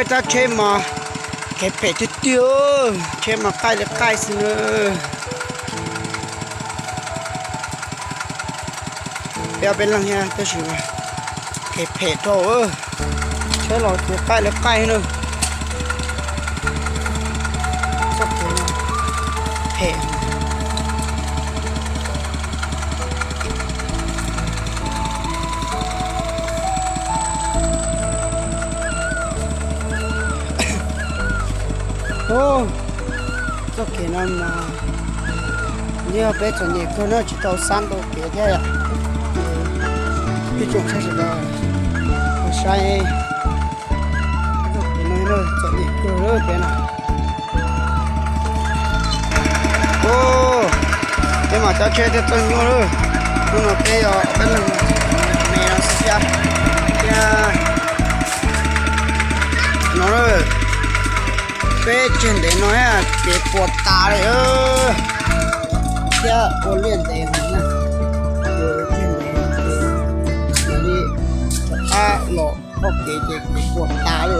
Peb rab tsheb mas kev phem tiag tiag, tsheb mas qaij li qaij xwb na. Peb ob peb leeg thiab tab sis kev phem dhau, tsheb los ces qaij li qaij na. Txoj kev phem. Txoj kev no mas yog peb txom nyem kawg na, tsis tau xab ntau kev thiab yom. Ib tsoom saib sawv daws saib, txom nyem kawg peb no. Peb mam cab tsheb thiaj txawj nyuaj lawm. Hnub no peb yog peb leeg me no xwb thiab. Thiab no peb tseg ntev no ces puas tas li thiab ua liaj ntev heev na. Ces tseg ntev ces mam li rov qab los txoj kev ces kev puas tas li.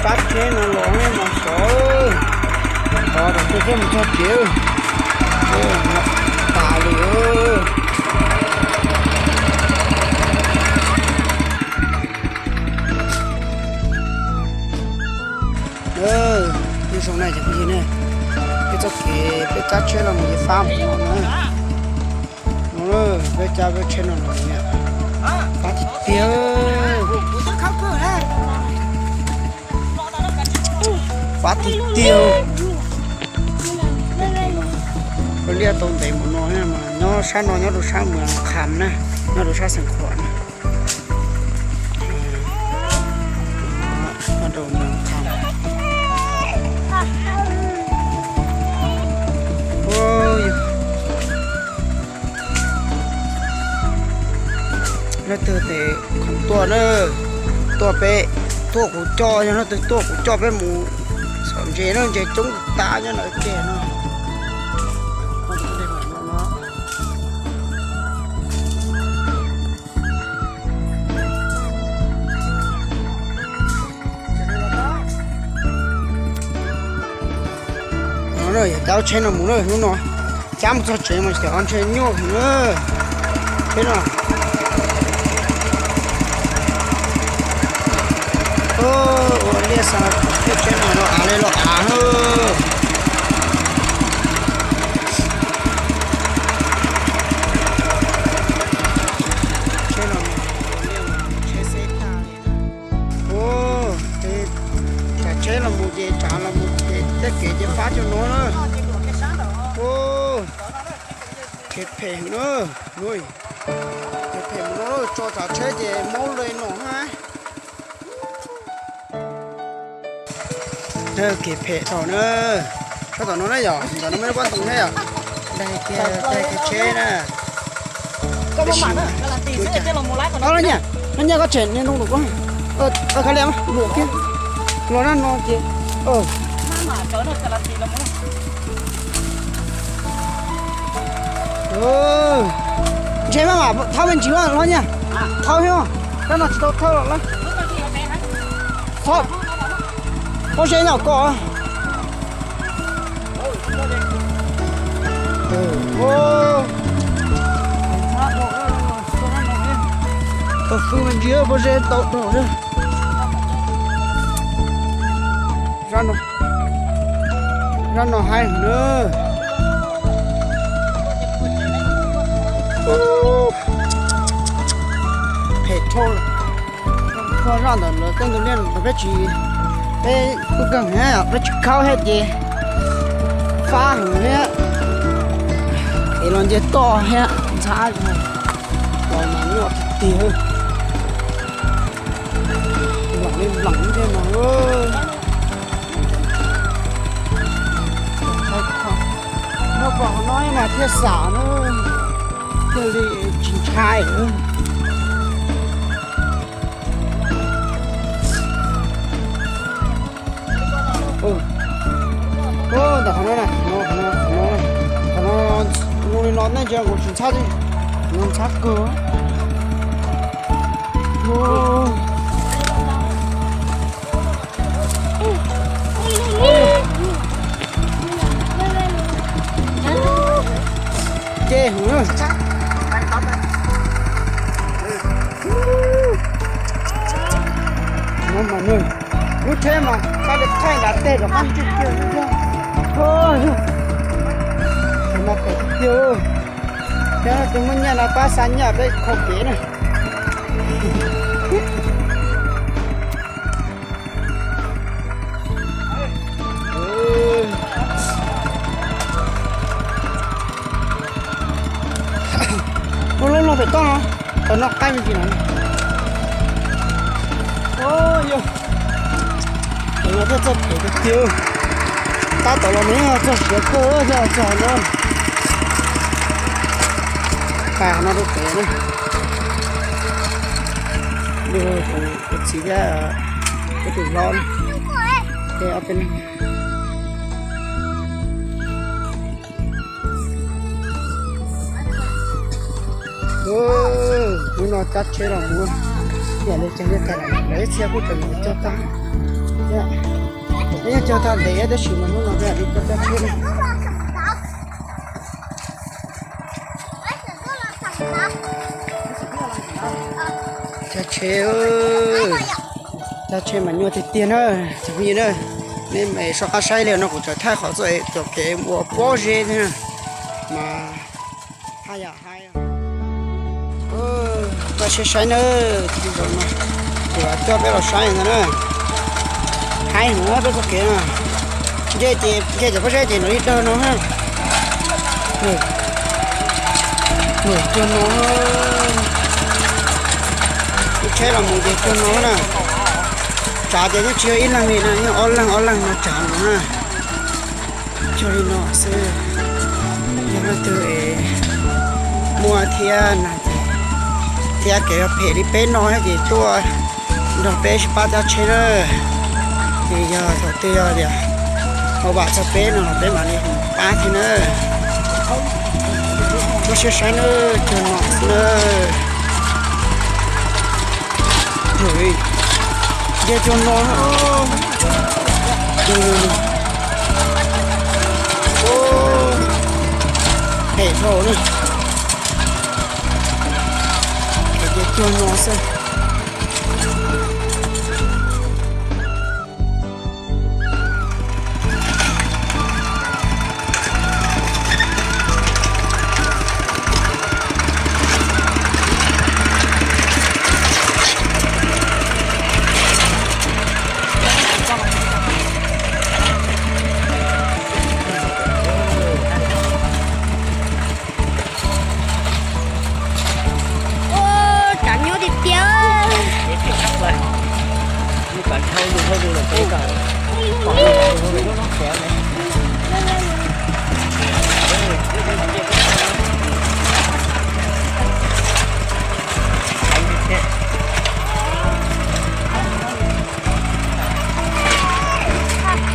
Rab tsheb no los mas xyov, xyov rau tej tsheb mus txog tsev tas li. Nyob zoo na cov phooj ywg na, peb txoj kev peb cab tsheb los mus ces fab no na. No peb cab peb tsheb no los fab tiag tiag. Fab tiag tiag. Ua liaj tau ntev mus no, nyob sab no nyob rau sab Muas Kham na, nyob rau sab Xeev Khuam na. Leej twg tes khoom tuaj na, tuaj peb, tuaj kuv coj, yog leej twg tuaj kuv coj peb mus xom ntses na, ntses coob tas nyob lawm tiag no. Yog cab tsheb no mus na, hnub no cab mus txog tsev mas cov ntshe nyuaj heev na. Tsheb no ua liaj xa tej tsheb no los av li los av na. Tsheb no ua liaj tsheb xeb tag li. Ua, tsav tsheb los mus ces tsav los mus ces tej kev ces fab cov no na. Kev phem na, kev phem mus no tso tsav tsheb ces maub li no na. Kev phem thaum na, sab tom no na yom, ntawm no muaj lub pob ntoo thiab yom, daig kiag, daig kiag tsheb na. Los nyiaj, los nyiaj koj tshem niag ntoo lum ko, kha liam luam kiag, los na no ces. Ntshe maj mam thauj me ntsis los nyiaj, thauj thiab, rab no tsis tau thauj los lawm. Pob zeb nyom kom. Tau fw me ntsis pob zeb tau dhau. Zaj no haib heev na. Phem dhau. Kho zaj ntawm lawv tej ntug liaj peb tsis, peb kuj kawg heev, peb tsis khaub thiab ces fab heev thiab. Es los nce toj thiab ntxhab los mas nyuaj tiag tiag. Vam li vam thiab mas. Nyob pom qhov no mas thiaj xam na, thiaj li tsis ntshai. Ntawm qhov no na, qhov no, qhov no, qhov no zoo li no nej ntsia kuv tsis ntxhab li, qhov no ntxhab kawg. Ces lub tsheb mas thaij nrad teg rov qab ntsej kiag. Mas khaum tiag tiag. Cov tus muaj nyiaj no pab xa nyiaj peb kho kev na. Ua lub log pem toj no, tau noj qaib me ntsis no. Yog, no thiaj txog pem tiag tiag. Tab tom los nws txog siav kawg thiaj txog no. Pas no rau pem na. Kuv txiv thiab kuv tus hlob, ces ob peb leeg. Hnub no cab tsheb los mus, yam li cag liaj tag lawm, lawv ib txhia kuj tseem cog tag. Ib nyuag cog tag ntev tab sis mas hnub no yam li cab tsheb na. Cab tsheb, cab tsheb mas nyuaj tiag tiag na, cov phooj ywg na. Nej mam soj qab saib li no kuv tseem thaij qhov txoj cov kev ua pob zeb thiab na, mas haj yam haib. Koj saib saib na, kuv coj peb los saib ntag na. Haib heev peb txoj kev no. Nce ces nce cov pob zeb ces nws li dawg no na. Nws cuag no, lub tsheb los mus ces cuag no na. Tsav ces yeej tsis yog ib leeg li no, yeej ob leeg ob leeg no tsav no na. Cuag li no xwb. Yog leej twg es muaj thiab na, thiab kev phem li peb no ces tuaj nrog peb sib pab cab tsheb na. Ces yog thaum twg yog tias hauv vam txog peb no los peb mam li pab thiab na. Koj saib saib na, cuag no xwb na. Nce cuag no. Phem dhau na. Nce cuag no xwb. Ua, tsav nyuaj tiag tiag.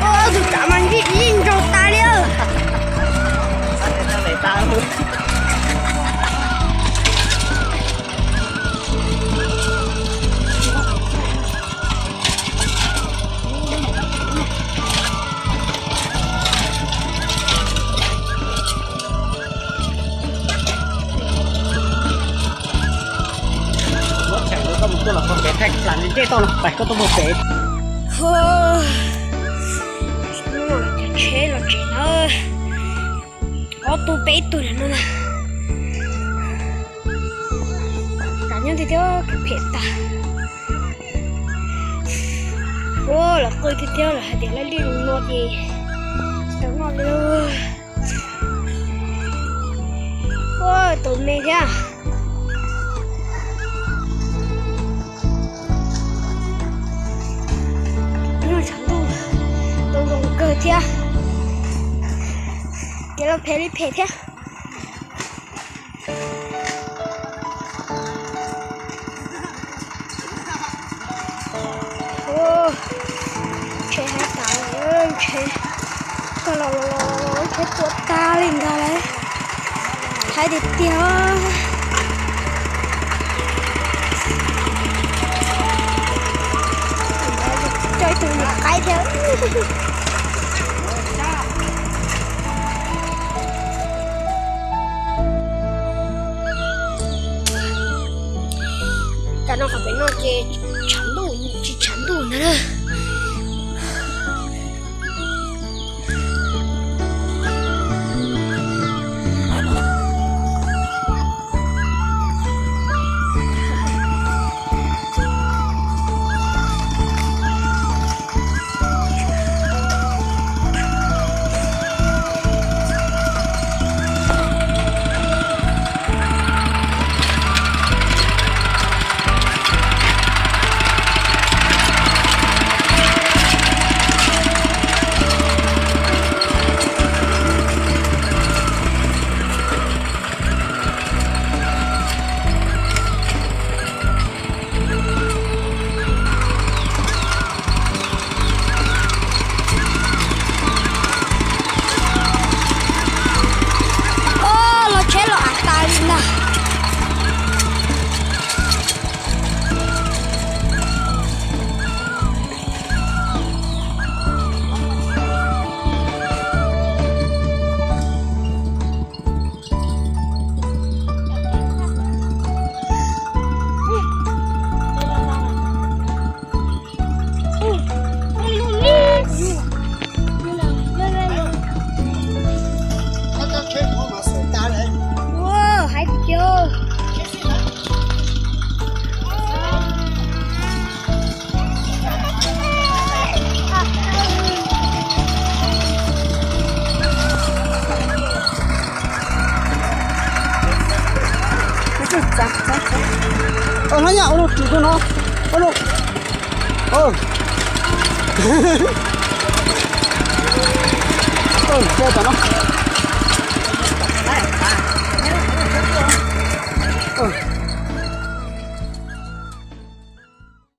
Ua, tus tsav mas yeej nraug tas li. Muab tshem koj mus tuaj los koj kev thaij plas ntsej toj no, pais koj tuaj mus pem. Hnub no cov tsheb los tsev na, ob tug peb tug no na. Tsav nyuaj tiag tiag, kev phem tas. Ua los qw tiag tiag, lawv hais tias laj lij zoo no ces tsis tau noj li. Ua tus me thiab. Tshav ntuj, tus zoo kawg thiab. Kev los phem li phem thiab. Tsheb haib tas, tsheb, koj los los los tsheb tua tag li ntag lauj. Haib tiag tiag. Ib tug nyuam qaib thiab. Tam no qhov pem no ces tshav ntuj, tsis tshav ntuj ntag na. Los tsheb los av tas li ntag. Ua, haib tiag. Hnub nyob ua lub tsis rau no, ua lub, ua tom no.